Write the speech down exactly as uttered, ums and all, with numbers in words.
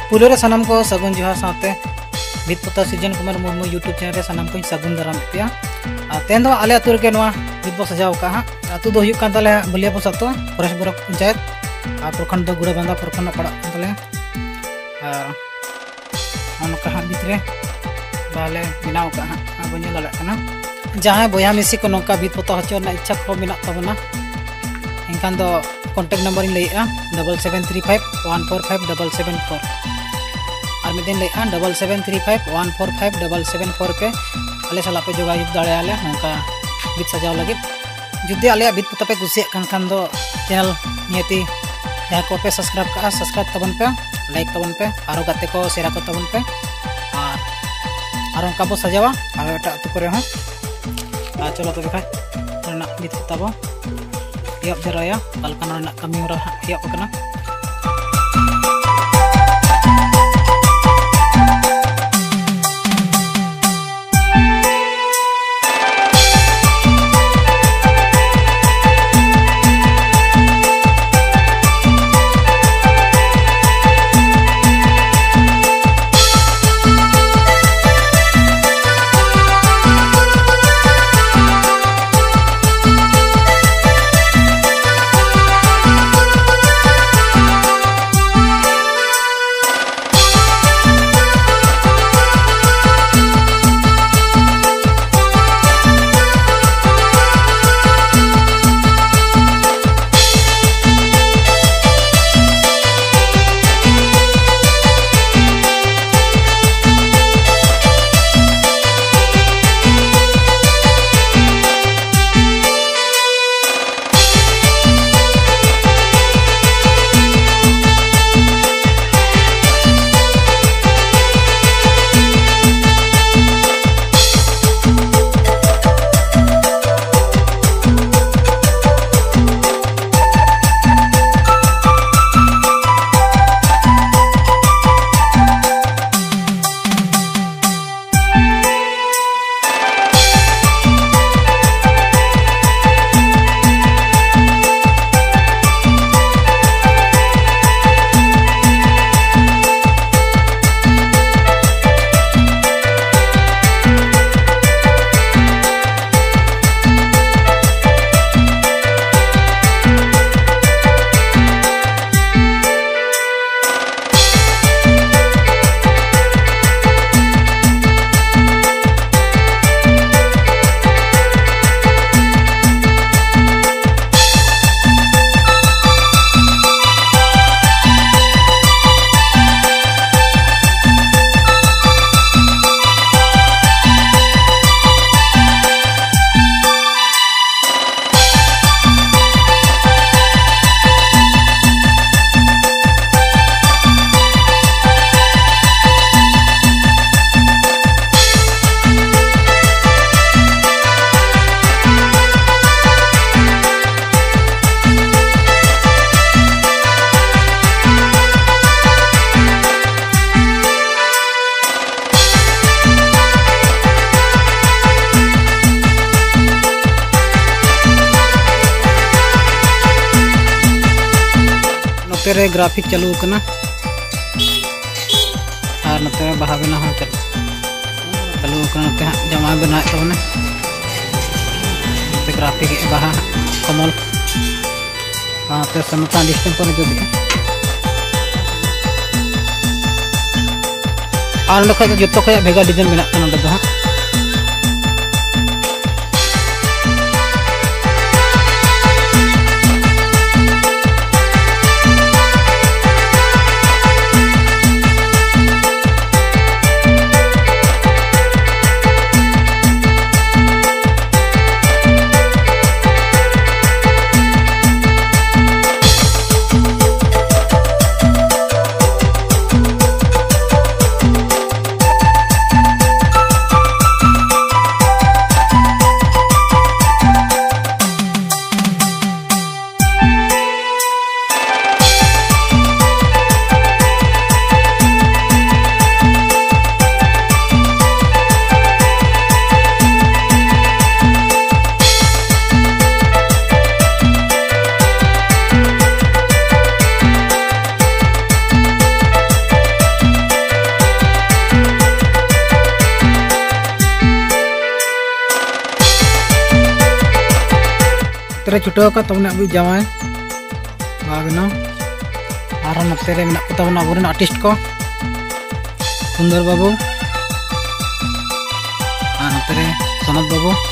ᱯᱩᱭᱞᱩ ᱨᱮ ᱥᱟᱱᱟᱢ ᱠᱚ ᱥᱟᱹᱜᱩᱱ ᱡᱚᱦᱟᱨ ᱥᱟᱶᱛᱮ ᱵᱷᱤᱛ ᱯᱚᱛᱟᱣ ᱥᱤᱨᱡᱚᱱ ᱠᱩᱢᱟᱨ ᱢᱩᱨᱢᱩ YouTube channel ᱨᱮ ᱥᱟᱱᱟᱢ ᱠᱚᱧ ᱥᱟᱹᱜᱩᱱ ᱫᱟᱨᱟᱢᱮᱫ ᱯᱮᱭᱟ᱾ ᱟᱨ ᱛᱮᱦᱮᱧ ᱫᱚ ᱟᱞᱮ ᱟᱹᱛᱩ ᱨᱮᱜᱮ ᱱᱚᱣᱟ ᱵᱷᱤᱛ ᱵᱚ ᱥᱟᱡᱟᱣ ᱟᱠᱟᱫᱼᱟ ᱦᱟᱸᱜ᱾ ᱟᱹᱛᱩ ᱫᱚ ᱦᱩᱭᱩᱜ ᱠᱟᱱ ᱛᱟᱞᱮᱭᱟ ᱵᱟᱹᱞᱤᱭᱟᱹᱯᱩᱥ ᱟᱹᱛᱩ, ᱯᱚᱨᱮᱥᱵᱚᱨᱚ ᱯᱚᱧᱪᱟᱭᱮᱛ, ᱟᱨ ᱯᱨᱚᱠᱷᱚᱸᱰ ᱫᱚ ᱜᱩᱲᱟᱵᱟᱸᱫᱟ ᱯᱨᱚᱠᱷᱚᱸᱰ ᱯᱟᱲᱟᱜ ᱠᱟᱱ ᱛᱟᱞᱮᱭᱟ᱾ ᱟᱨ ᱱᱚᱜᱼᱚ ᱱᱚᱝᱠᱟ ᱦᱟᱸᱜ ᱵᱷᱤᱛ ᱨᱮ ᱵᱟᱞᱮ ᱵᱮᱱᱟᱣ ᱟᱠᱟᱫᱼᱟ ᱦᱟᱸᱜ, ᱟᱨ ᱵᱚᱱ ᱧᱮᱞ ᱫᱟᱲᱮᱭᱟᱜ ᱠᱟᱱᱟ᱾ ᱡᱟᱦᱟᱸᱭ ᱵᱚᱭᱦᱟ ᱢᱤᱥᱤ ᱠᱚ ᱱᱚᱝᱠᱟ ᱵᱷᱤᱛ ᱯᱚᱛᱟᱣ ᱦᱚᱪᱚ ᱨᱮᱱᱟᱜ ᱤᱪᱪᱷᱟ ᱠᱚ ᱢᱮᱱᱟᱜ ᱛᱟᱵᱚᱱᱟ, ᱮᱱᱠᱷᱟᱱ ᱫᱚ contact number ᱤᱧ ᱞᱟᱹᱭᱮᱫᱼᱟ, double seven three five one four five double seven four. ᱟᱨ ᱢᱤᱫ ᱫᱤᱱ ᱞᱟᱹᱭᱮᱫᱼᱟ, double seven three five one four five double seven four ᱯᱮ ᱟᱞᱮ ᱥᱟᱞᱟᱜ ᱯᱮ ᱡᱳᱜᱟᱡᱳᱜᱽ ᱫᱟᱲᱮᱭᱟᱞᱮᱭᱟ ᱱᱚᱝᱠᱟ ᱵᱷᱤᱛ ᱥᱟᱡᱟᱣ ᱞᱟᱹᱜᱤᱫ᱾ ᱡᱩᱫᱤ ᱟᱞᱮᱭᱟᱜ ᱵᱷᱤᱛ ᱯᱚᱛᱟᱣ ᱯᱮ ᱠᱩᱥᱤᱭᱟᱜ ᱠᱟᱱ ᱠᱷᱟᱱ ᱫᱚ channel ᱱᱤᱦᱟᱹᱛᱤ ᱡᱟᱦᱟᱸᱭ ᱠᱚᱯᱮ subscribe ᱠᱟᱜᱼᱟ, subscribe ᱛᱟᱵᱚᱱ ᱯᱮ, like ᱛᱟᱵᱚᱱ ᱯᱮ, ᱟᱨᱚ ᱜᱟᱛᱮ ᱠᱚ share ᱟᱠᱚ ᱛᱟᱵᱚᱱ ᱯᱮ᱾ ᱟᱨ ᱟᱨ ᱚᱱᱠᱟ ᱵᱚ ᱥᱟᱡᱟᱣᱟ ᱟᱨᱚ ᱮᱴᱟᱜ ᱟᱹᱛᱩ ᱠᱚᱨᱮ ᱦᱚᱸ᱾ ᱟᱨ ᱪᱚᱞᱚ ᱛᱚᱵᱮ ᱠᱷᱟᱡ ᱚᱱᱟ ᱨᱮᱱᱟᱜ ᱵᱷᱤᱛ ᱯᱚᱛᱟᱣ ᱵᱚ ᱮᱦᱚᱵ ᱫᱷᱟᱨᱟᱭᱟ᱾ ᱚᱠᱟ ᱞᱮᱠᱟ ᱱᱚᱣᱟ ᱨᱮᱱᱟᱜ ᱠᱟᱹᱢᱤ ᱦᱚᱨᱟ ᱦᱟᱸᱜ ᱮᱦᱚᱵ ᱟᱠᱟᱱᱟ᱾ ᱨᱮ ᱜᱨᱟᱯᱷᱤᱠ ᱪᱟᱹᱞᱩ ᱟᱠᱟᱱᱟ᱾ ᱟᱨ ᱱᱚᱛᱮ ᱵᱟᱦᱟ ᱵᱮᱱᱟᱣ ᱦᱚᱸ ᱪᱟᱹᱞᱩ, ᱪᱟᱹᱞᱩ ᱟᱠᱟᱱᱟ᱾ ᱱᱚᱛᱮ ᱦᱟᱸᱜ ᱡᱟᱶᱟᱭ ᱵᱮᱱᱟᱣᱮᱫ ᱛᱟᱵᱚᱱᱟ᱾ ᱱᱚᱛᱮ ᱜᱨᱟᱯᱷᱤᱠ ᱵᱟᱦᱟ ᱠᱚᱢᱚᱞ᱾ ᱟᱨ ᱱᱚᱛᱮ ᱥᱚᱱᱚᱛᱟ ᱰᱤᱥᱴᱮᱱᱥ ᱠᱚᱨᱮ ᱡᱩᱛᱮᱜᱼᱟ᱾ ᱟᱨ ᱱᱚᱰᱮ ᱠᱷᱚᱡ ᱫᱚ ᱡᱚᱛᱚ ᱠᱷᱚᱡᱟᱜ ᱵᱷᱮᱜᱟᱨ ᱰᱤᱡᱟᱭᱤᱱ ᱢᱮᱱᱟᱜ ᱠᱟᱱᱟ ᱱᱚᱰᱮ ᱫᱚ ᱦᱟᱸᱜ᱾ ᱱᱚᱛᱮ ᱨᱮ ᱪᱷᱩᱴᱟᱹᱣ ᱟᱠᱟᱫ ᱛᱟᱵᱚᱱᱟ ᱟᱵᱚ ᱡᱟᱶᱟᱭ ᱵᱟᱦᱟ ᱵᱮᱱᱟᱣ᱾ ᱟᱨᱦᱚᱸ ᱱᱚᱛᱮ ᱨᱮ ᱢᱮᱱᱟᱜ ᱠᱚ ᱛᱟᱵᱚᱱᱟ ᱟᱵᱚᱨᱮᱱ ᱟᱨᱴᱤᱥᱴ ᱠᱚ, ᱥᱩᱱᱫᱚᱨ ᱵᱟᱹᱵᱩ ᱟᱨ ᱱᱚᱛᱮ ᱨᱮ ᱥᱚᱱᱚᱛ ᱵᱟᱹᱵᱩ᱾